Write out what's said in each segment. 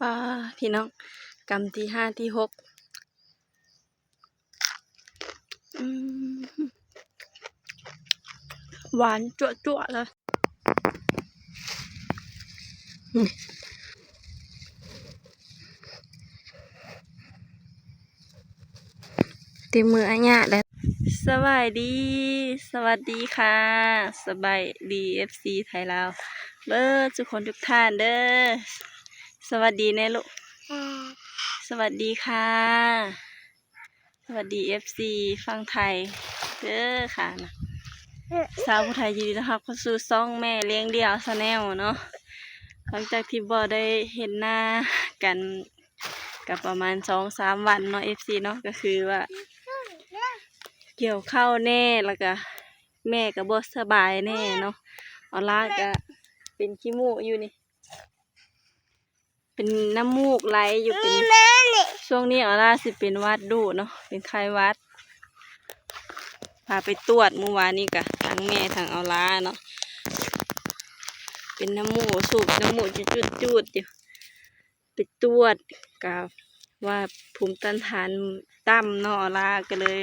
ປາ ພີ່ນ້ອງ ກຳທີຫ້າທີຫົກ ອືມ ຫວານຈົວໆເລີຍ. ຕິມມືອາຍະແລ້ວ. ສະບາຍດີ ສະຫວັດດີຄ່ະ ສະບາຍດີ ເອັຟຊີ ໄທລາວເບີດທຸກຄົນທຸກທ່ານເດີ. ສະຫວັດດີແນ່ລູກ. ສະຫວັດດີຄ່ະ. ສະຫວັດດີ ເອັຟຊີ ຝັ່ງໄທເດີຄ່ະນະ. ສາວຜູ້ໄທ ຍິນດີຕ້ອນຮັບເຂົ້າສູ່ຊ່ອງແມ່ລ້ຽງດ່ຽວ Channel ເນາະ. ຫຼັງຈາກທີ່ບໍ່ໄດ້ເຫັນໜ້າກັນ ກໍປະມານສອງສາມວັນເນາະ ເອັຟຊີ ເນາະ, ກໍຄືວ່າກ່ຽວເຂົ້າແດ່ ແລ້ວກໍແມ່ກໍບໍ່ສະບາຍແດ່ເນາະ. ອອລາກໍເປັນຂີ້ມູກຢູ່ນີ້ ເປັນນ້ຳມູກໄຫຼຢູ່ ເປັນ ຊ່ວງນີ້ອອລາຊິເປັນຫວັດດຸເນາະ ເປັນໄຂ້ຫວັດ. ພາໄປຕວດມື້ວານນີ້ກະທັງແມ່ທັງອອລາເນາະ ເປັນນ້ຳມູກ ສູບນ້ຳມູກຈູດໆຢູ່. ໄປຕວດກະວ່າພູມຕ້ານທານຕ່ຳເນາະ ອອລາກໍເລີຍ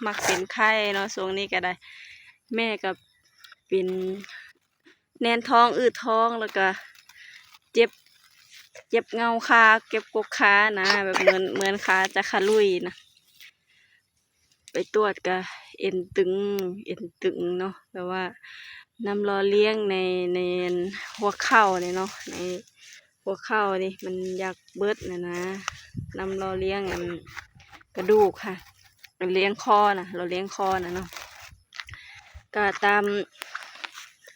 ມັກເປັນໄຂ້ເນາະ ຊ່ວງນີ້ກໍໄດ້. ແມ່ກໍເປັນແໜ້ນທ້ອງ ອືດທ້ອງ ແລ້ວກໍເຈັບ ເຈັບເງົາຂາ ເຈັບກົກຂານະ ແບບເໝືອນ ເໝືອນຂາຈະຂະລຸຍນະ. ໄປຕວດກະເອັນຕຶງ ເອັນຕຶງເນາະ ແບບວ່ານ້ຳຫຼໍ່ລ້ຽງໃນ ໃນຫົວເຂົ່ານີ້ເນາະ ໃນຫົວເຂົ່ານີ້ມັນຢາກເບິດຫັ້ນນະ ນ້ຳຫຼໍ່ລ້ຽງອັນກະດູກຫັ້ນ ຫຼໍ່ລ້ຽງຄໍນະ ຫຼໍ່ລ້ຽງຄໍນະເນາະ. ກະຕາມ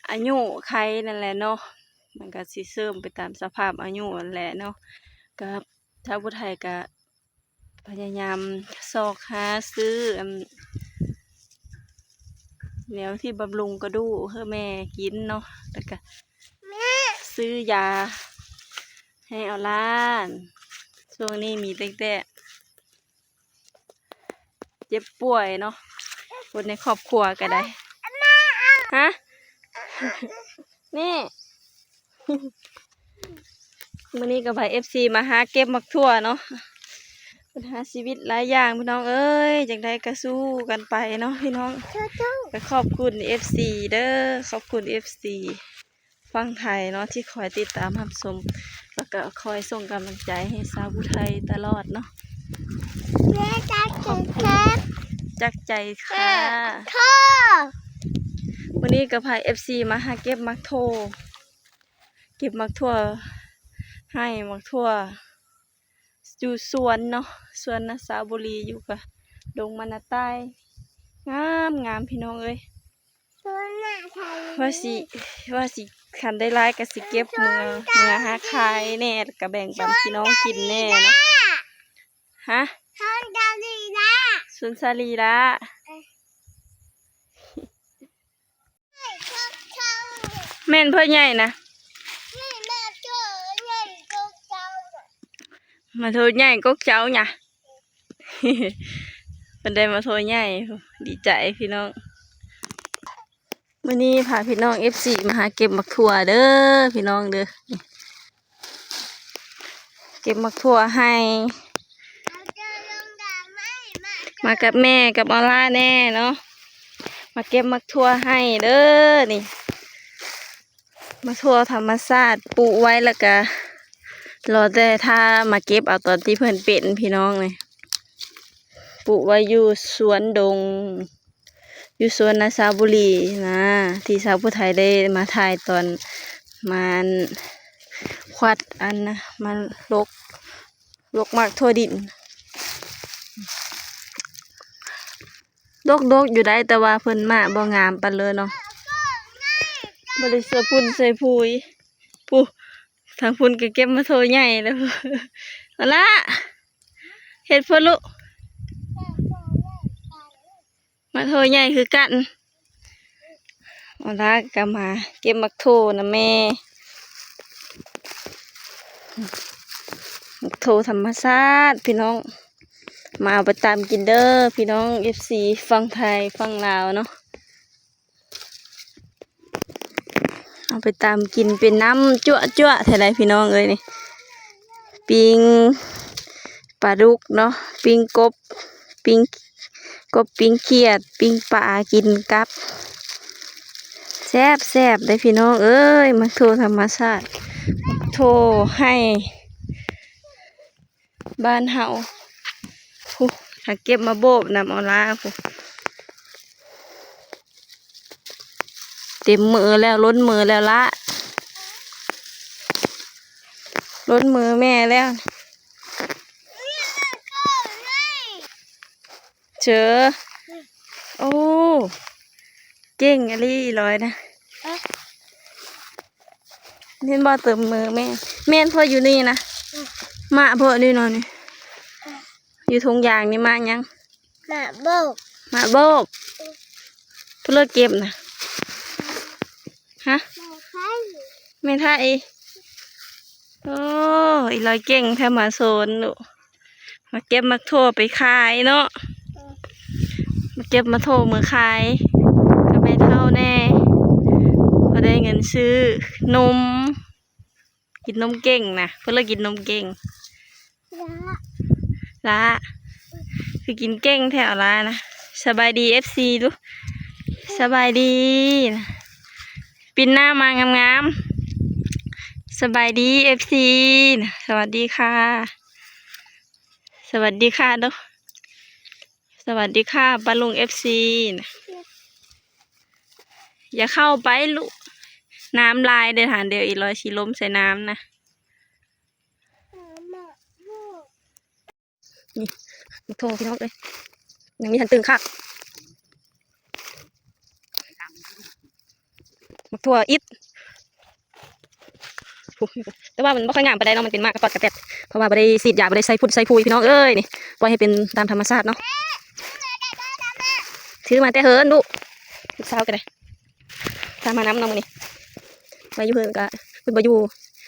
ອາຍຸໄຂນັ້ນແຫຼະເນາະ ມັນກະຊິເສີມໄປຕາມສະພາບອາຍຸຫັ້ນແຫຼະເນາະ. ກະຊາວຜູ້ໄທກະ ພະຍາຍາມຊອກຫາຊື້ອັນ ແນວທີ່ບຳລຸງກະດູກໃຫ້ແມ່ກິນເນາະ ແລ້ວກະຊື້ຢາໃຫ້ອາລານ. ຊ່ວງນີ້ມີຕັ້ງແຕ່ເຈັບປ່ວຍເນາະ ຄົນໃນຄອບຄົວກະໄດ້. ຮະ? ນີ້ ມື້ນີ້ກໍພາເອັຟຊີມາຫາເກັບໝາກຖົ່ວເນາະ ບັນຫາຊີວິດຫຼາຍຢ່າງພີ່ນ້ອງເອີຍ ຈັ່ງໃດກໍສູ້ກັນໄປເນາະພີ່ນ້ອງ. ກໍຂອບຄຸນເອັຟຊີເດີ ຂອບຄຸນເອັຟຊີຝັ່ງໄທເນາະ ທີ່ຄອຍຕິດຕາມຮັບຊົມ ແລ້ວກໍຄອຍສົ່ງກຳລັງໃຈໃຫ້ສາວຜູ້ໄທຕະຫຼອດເນາະ. ແມ່ຈັກໃຈ ຂອບຄຸນ ຈັກໃຈຄ່ະ. ມື້ນີ້ກໍພາເອັຟຊີມາຫາເກັບໝາກຖົ່ວ ເກັບໝາກຖົ່ວໄຮ່ ໝາກຖົ່ວຢູ່ສວນເນາະ ສວນນາສາວບຸລີ ຢູ່ກະດົງມານາໃຕ້ ງາມໆ ພີ່ນ້ອງເອີຍ. ວ່າຊິ ວ່າຊິ ຄັນໄດ້ຫຼາຍກໍຊິເກັບເມືອ ເມືອຫາຂາຍແດ່ ແລ້ວກໍແບ່ງປັນພີ່ນ້ອງກິນແດ່ເນາະ. ຮະ? ສວນສາລີລະ ເອີ ແມ່ນພໍ່ໃຫຍ່ນະ ໝາກຖົ່ວໃຫຍ່ກົກເຈົ້ານະ ເພິ່ນໄດ້ໝາກຖົ່ວໃຫຍ່ ດີໃຈພີ່ນ້ອງ. ມື້ນີ້ພາພີ່ນ້ອງເອັຟຊີມາຫາເກັບໝາກຖົ່ວເດີພີ່ນ້ອງເດີ ເກັບໝາກຖົ່ວໄຮ່ ມາກັບແມ່ກັບອາລາແດ່ເນາະ ມາເກັບໝາກຖົ່ວໄຮ່ເດີ. ນີ້ ໝາກຖົ່ວທຳມະຊາດ ປູກໄວ້ແລ້ວກະລໍແຕ່ຖ້າມາເກັບເອົາຕອນທີ່ເພິ່ນເປັນພີ່ນ້ອງ. ນີ້ ປູກໄວ້ຢູ່ສວນດົງ ຢູ່ສວນນາສາວບຸລີນະ ທີ່ສາວຜູ້ໄທໄດ້ມາຖ່າຍຕອນມາ ອັນ ຄວັດ ອັນນະ ມາລົກ ລົກໝາກຖົ່ວດິນ. ດົກໆຢູ່ໄດ໋ ແຕ່ວ່າເພິ່ນໝາກບໍ່ງາມປານໃດເລີຍເນາະ ບໍ່ໄດ້ໃສ່ຝຸ່ນໃສ່ປຸ໋ຍ. ປູ້ ທາງພຸ້ນກໍເກັບໝາກຖົ່ວໃຫຍ່ແລ້ວ ເອົາລະ ເຮັດເພິ່ນລູກ ໝາກຖົ່ວໃຫຍ່ຄືກັນ. ເອົາລະ ກໍມາເກັບໝາກຖົ່ວນຳແມ່ ໝາກຖົ່ວທຳມະຊາດພີ່ນ້ອງ ມາເອົາໄປຕຳກິນເດີພີ່ນ້ອງເອັຟຊີຝັ່ງໄທຝັ່ງລາວເນາະ. ເອົາໄປຕຳກິນເປັນນ້ຳຈົວໆແທ້ໃດພີ່ນ້ອງເອີຍນີ້. ປີ້ງປາດຸກເນາະ ປີ້ງກົບ ປີ້ງ ກົບປີ້ງຂຽດ ປີ້ງປາກິນກັບ ແຊບໆ ເດ້ພີ່ນ້ອງເອີຍ. ໝາກຖົ່ວທຳມະຊາດ ໝາກຖົ່ວໄຮ່ບ້ານເຮົາ ພຸ້ນ ຫາເກັບມາໂບກນຳເອົາລາພຸ້ນ. ເຕັມມືແລ້ວ ລົ້ນມືແລ້ວລະ ລົ້ນມືແມ່ແລ້ວ. ເຈີ ໂອ້ ເກັ່ງອີ່ຫຼີອີ່ລອຍນະ. ເຫັນບໍ່ ເຕັມມືແມ່ ແມ່ນເພາະຢູ່ນີ້ນະ ມາເພາະນີ້ເນາະ ນີ້ ຢູ່ທົ່ງຢາງນີ້ ມາຫຍັງ? ມາໂບກ ມາໂບກ. ຜູ້ເລີກເກັບນະ? ຮະ? ແມ່ໄທ ແມ່ໄທ. ໂອ້ ອີ່ລອຍເກັ່ງແທ້ ມາໂຊນລູກ ມາເກັບໝາກຖົ່ວໄປຂາຍເນາະ ມາເກັບໝາກຖົ່ວມາຂາຍກັບແມ່ເຖົ້າແດ່ ພໍໄດ້ເງິນຊື້ນົມ. ກິນນົມເກັ່ງນະ ເພິ່ນເລີຍກິນນົມເກັ່ງ. ລາ ລາ ຄືກິນເກັ່ງແທ້ລານະ. ສະບາຍດີເອັຟຊີດູ ສະບາຍດີນະ ປິ່ນໜ້າມາງາມໆ. ສະບາຍດີເອັຟຊີນະ ສະຫວັດດີຄ່ະ ສະຫວັດດີຄ່ະດູ. ສະຫວັດດີຄ່ະປ້າລຸງເອັຟຊີນະ. ຢ່າເຂົ້າໄປລູກ ນ້ຳຫຼາຍເດ້ຫັ້ນ ດຽວອີ່ລອຍຊິລົ້ມໃສ່ນ້ຳນະ. ນີ້ ໝາກຖົ່ວພີ່ນ້ອງເອີຍ ຍັງມີທັນຕຶງຄັກ. ໝາກຖົ່ວອິດ ແຕ່ວ່າມັນບໍ່ຄ່ອຍງາມປານໃດເນາະ ມັນເປັນໝາກກະຕອດກະແຕດ ເພາະວ່າບໍ່ໄດ້ສີດຢາ ບໍ່ໄດ້ໃສ່ຝຸ່ນໃສ່ຝຸ່ນ ພີ່ນ້ອງເອີຍ. ນີ້ ປ່ອຍໃຫ້ເປັນຕາມທຳມະຊາດເນາະ. ຖືມາແຕ່ເຫີນລູກ ລູກສາວກໍໄດ້ ພາມານຳເນາະມື້ນີ້. ໄວ້ຢູ່ເຮືອນກໍເພິ່ນບໍ່ຢູ່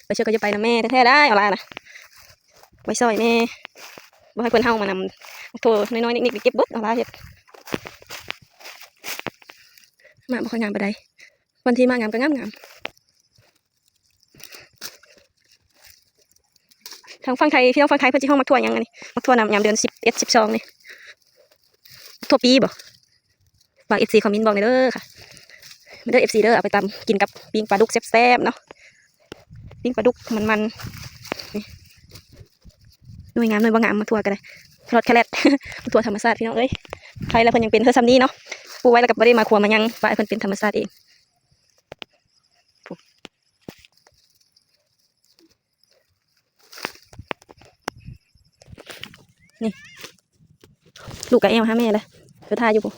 ໄປເຊື່ອກໍຈະໄປນຳແມ່ແທ້ໆ ໄດ້ເອົາຫຼານະ ໄວ້ຊ່ອຍແມ່ ບໍ່ໃຫ້ເພິ່ນເຫົ່າມານຳ. ໂທ ນ້ອຍໆ ນິກໆ ໄປເກັບເບິດ ເອົາຫຼາເຮັດ ໝາກບໍ່ຄ່ອຍງາມປານໃດ. ວັນທີ່ໝາກງາມກໍງາມໆ. ທາງຝັ່ງໄທ ພີ່ນ້ອງຝັ່ງໄທເພິ່ນຊິຮ້ອງໝາກຖົ່ວຫຍັງອັນນີ້ ໝາກຖົ່ວນຳຍາມເດືອນສິບເອັດ ສິບສອງນີ້ ຖົ່ວປີບໍ? ຝາກເອັຟຊີຄອມເມັນບອກແດ່ເດີຄ່ະ ມາເດີເອັຟຊີເດີ ເອົາໄປຕຳກິນກັບປີ້ງປາດຸກແຊບໆເນາະ ປີ້ງປາດຸກມັນໆ. ນີ້ ໜ່ວຍງາມໜ່ວຍບໍ່ງາມ ໝາກຖົ່ວກໍໄດ້ ຂະຫຼອດຂະແຫຼດ ໝາກຖົ່ວທຳມະຊາດ ພີ່ນ້ອງເອີຍ. ໄຄແລ້ວເພິ່ນຍັງເປັນເທື່ອຊ່ຳນີ້ເນາະ ປູກໄວ້ແລ້ວກໍບໍ່ໄດ້ມາຄົວມາຫຍັງ ປະໃຫ້ເພິ່ນເປັນທຳມະຊາດເອງ. ນີ້ ລູກກໍແອວຫາແມ່ແຫຼະ ໄປຖ້າຢູ່ພຸ້ນ.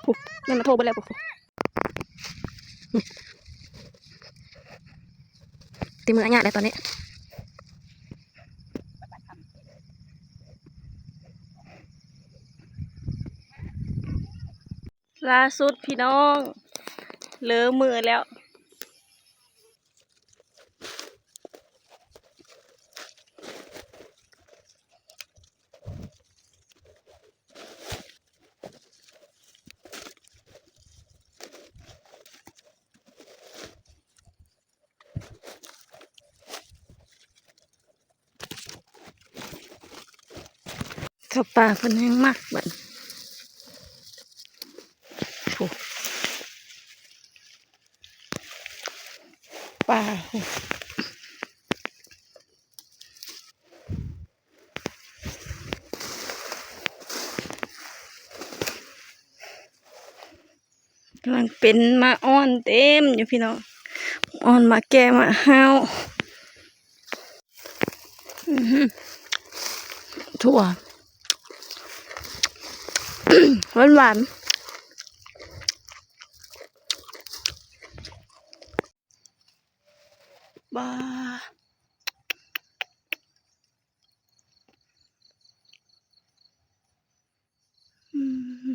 ພຸ້ນ ແມ່ນໝາກຖົ່ວເບິດແລ້ວພຸ້ນ. ເຕັມມືອາຍະແລ້ວຕອນນີ້. ລ່າສຸດພີ່ນ້ອງ ເລີມືແລ້ວ. ເຂົ້າປ່າເພິ່ນແຮ່ງມັກບັດ ໂອ້ ປ່າ ໂອ້ ກຳລັງເປັນໝາກອ່ອນເຕັມຢູ່ພີ່ນ້ອງ ໝາກອ່ອນ ໝາກແກ່ ໝາກຮ້າວ ອື້ຫື ຖົ່ວ ຫວານໆ. ບ້າ ອືມ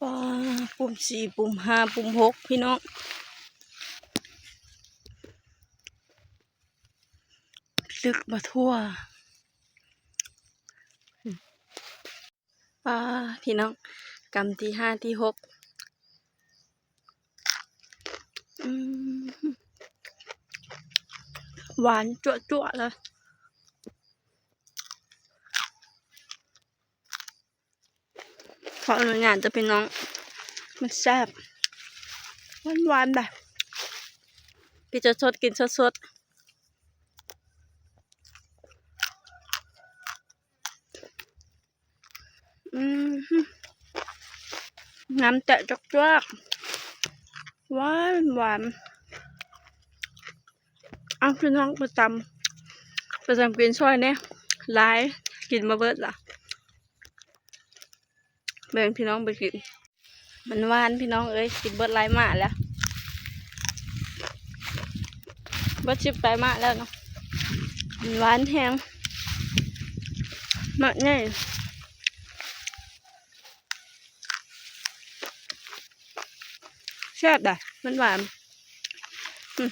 ປ້າ ປຸ່ມສີ່ ປຸ່ມຫ້າ ປຸ່ມຫົກ ພີ່ນ້ອງ. ເ ຕຶກບໍ່ທົ່ວ. ປ້າ ພີ່ນ້ອງ ກຳທີຫ້າທີຫົກ ອືມ ຫວານຈົວະໆເລີຍ. ຂໍອະນຸຍາດເດີພີ່ນ້ອງ ມັນແຊບ ຫວານໆ ໄດ໋ ກິນສົດໆ ກິນສົດໆ. ອືມ ນ້ຳແຕະຈວກໆ ຫວານໆ. ເອົາ ພີ່ນ້ອງ ໄປຕຳ ໄປຕຳກິນຊ່ອຍແດ່ ຫຼາຍ ກິນບໍ່ເບິດລະ. ແບ່ງພີ່ນ້ອງໄປກິນ ມັນຫວານພີ່ນ້ອງເອີຍ ກິນເບິດຫຼາຍໝາກແລ້ວ ເບິດສິບປາຍໝາກແລ້ວເນາະ ມັນຫວານແຮງ ໝາກໃຫຍ່ ແຊບດາ ມັນຫວານ ອືມ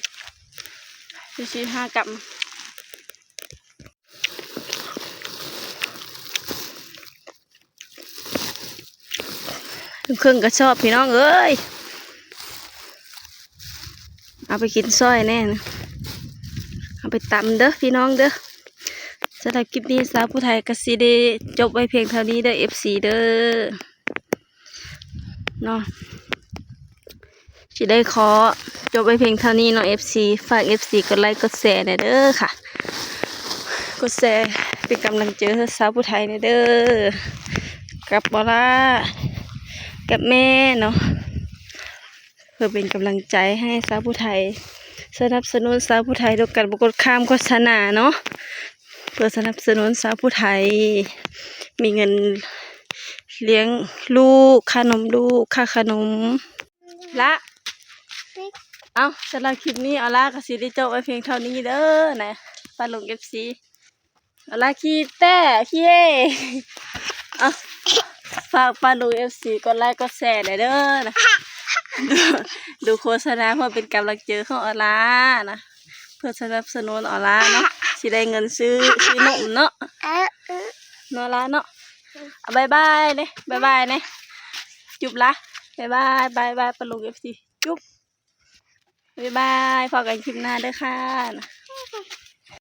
ສີ່ຫ້າກຳ. ເຄິ່ງກະສອບພີ່ນ້ອງເອີຍ ເອົາໄປກິນຊ່ອຍແດ່ ເອົາໄປຕຳເດີພີ່ນ້ອງເດີ. ສຳລັບຄລິບນີ້ ສາວຜູ້ໄທກະຊິໄດ້ຈົບໄວ້ພຽງເທົ່ານີ້ເດີ ເອັຟຊີເດີ ເນາະ. ຊິໄດ້ຂໍຈົບໄວ້ພຽງເທົ່ານີ້ເນາະ ເອັຟຊີ ຝາກ ເອັຟຊີ ກົດໄລກົດແຊແດ່ເດີຄ່ະ ກົດແຊເປັນກຳລັງໃຈໃຫ້ສາວຜູ້ໄທແດ່ເດີ ກັບອອລາ ກັບແມ່ເນາະ ເພື່ອເປັນກຳລັງໃຈໃຫ້ສາວຜູ້ໄທ ສະໜັບສະໜູນສາວຜູ້ໄທ ໂດຍການບໍ່ກົດຂ້າມໂຄສະນາເນາະ ເພື່ອສະໜັບສະໜູນສາວຜູ້ໄທ ມີເງິນລ້ຽງລູກ ຄ່ານົມລູກ ຄ່າຂະໜົມ ລະ ເອົ້າ ສຳລັບຄລິບນີ້ ອອລາກະຊິໄດ້ຈົບໄວ້ພຽງເທົ່ານີ້ເດີນະ ປ້າລຸງ ເອັຟຊີ ອອລາຂີ້ແຕ້ຂີ້ເຫ ເອົ້າ ຝາກປ້າລຸງ ເອັຟຊີ ກົດໄລກົດແຊແດ່ເດີນະ ດູ ດູໂຄສະນາເພື່ອເປັນກຳລັງໃຈຂອງອອລານະ ເພື່ອສະໜັບສະໜູນອອລາເນາະ ຊິໄດ້ເງິນຊື້ ຊື້ນົມເນາະ ເນາະລາເນາະ. ບາຍບາຍແດ່ ບາຍບາຍແດ່ ຈຸບລະ ບາຍບາຍ ບາຍບາຍ ປ້າລຸງ ເອັຟຊີ ຈຸບ ບາຍບາຍ ພໍ້ກັນຄລິບໜ້າເດີຄ່ະ.